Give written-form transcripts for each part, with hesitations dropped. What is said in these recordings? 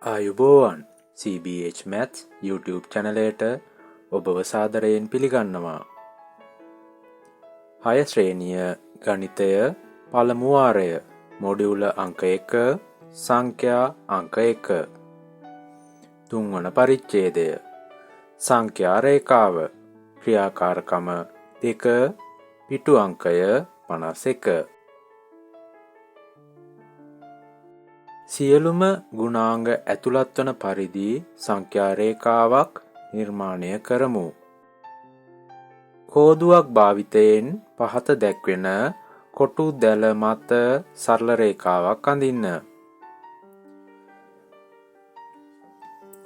ආයුබෝවන්, CBH Maths YouTube චැනලයට ඔබව සාදරයෙන් පිළිගන්නවා. 6 ශ්‍රේණිය ගණිතය පළමු වාරය, මොඩියුල අංක 1, සංඛ්‍යා අංක 1, තුන්වන පරිච්ඡේදය, සංඛ්‍යා රේඛාව, ක්‍රියාකාරකම 2, පිටු අංකය 51. සියලුම ගුණාංග ඇතුළත් වන පරිදි සංඛ්‍යා රේඛාවක් නිර්මාණය කරමු. කෝදුවක් භාවිතයෙන් පහත දැක්වෙන කොටු දැල මත සරල රේඛාවක් අඳින්න.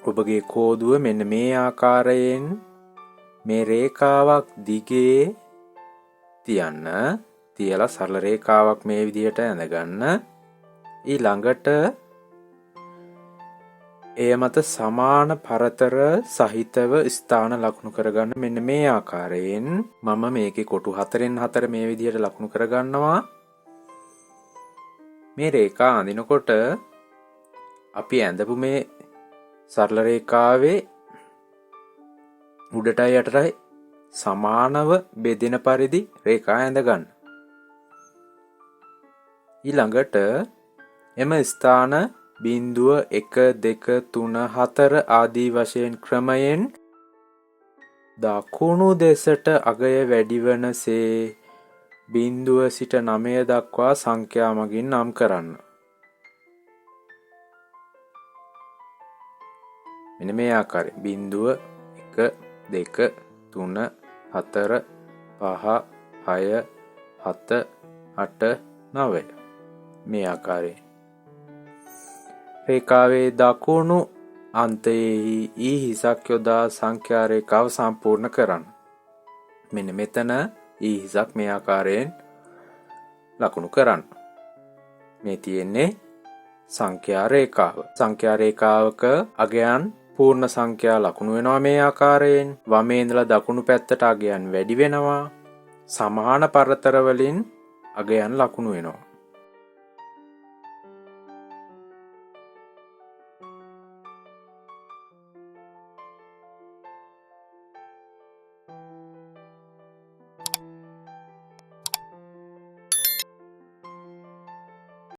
ඔබගේ කෝදුව මෙන්න මේ ආකාරයෙන් මේ රේඛාවක් දිගේ තියන්න. තියලා සරල රේඛාවක් මේ විදිහට ඇඳගන්න. ඊළඟට එය මත සමාන පරතර සහිතව ස්ථාන ලකුණු කරගන්න මෙන්න මේ ආකාරයෙන්. මම මේකේ කොටු 4න් 4 මේ විදිහට ලකුණු කරගන්නවා. මේ රේඛා අඳිනකොට අපි ඇඳපු මේ සරල රේඛාවේ උඩටයි යටටයි සමානව බෙදෙන පරිදි රේඛා ඇඳගන්න. ඊළඟට එම ස්ථාන බිංදුව 1 2 3 4 ආදී වශයෙන් ක්‍රමයෙන් දකුණු දෙසට අගය වැඩිවනසේ බිංදුව සිට 9 දක්වා සංඛ්‍යා මගින් නම් කරන්න. මෙන්න මේ ආකාරයෙන් බිංදුව 1 2 3 4 5 6 7 8 9 මේ ආකාරයෙන්. රේඛාවේ දකුණු අන්තයේහි ඊ හිසක් යොදා සංඛ්‍යා රේඛාව සම්පූර්ණ කරන්න. මෙන්න මෙතන ඊ හිසක් මේ ආකාරයෙන් ලකුණු කරන්න. මේ තියෙන්නේ සංඛ්‍යා රේඛාව. සංඛ්‍යා රේඛාවක අගයන් පූර්ණ සංඛ්‍යා ලකුණු වෙනවා මේ ආකාරයෙන්. වමේ ඉඳලා දකුණු පැත්තට අගයන් වැඩි වෙනවා. සමාන පරතර වලින් අගයන් ලකුණු වෙනවා.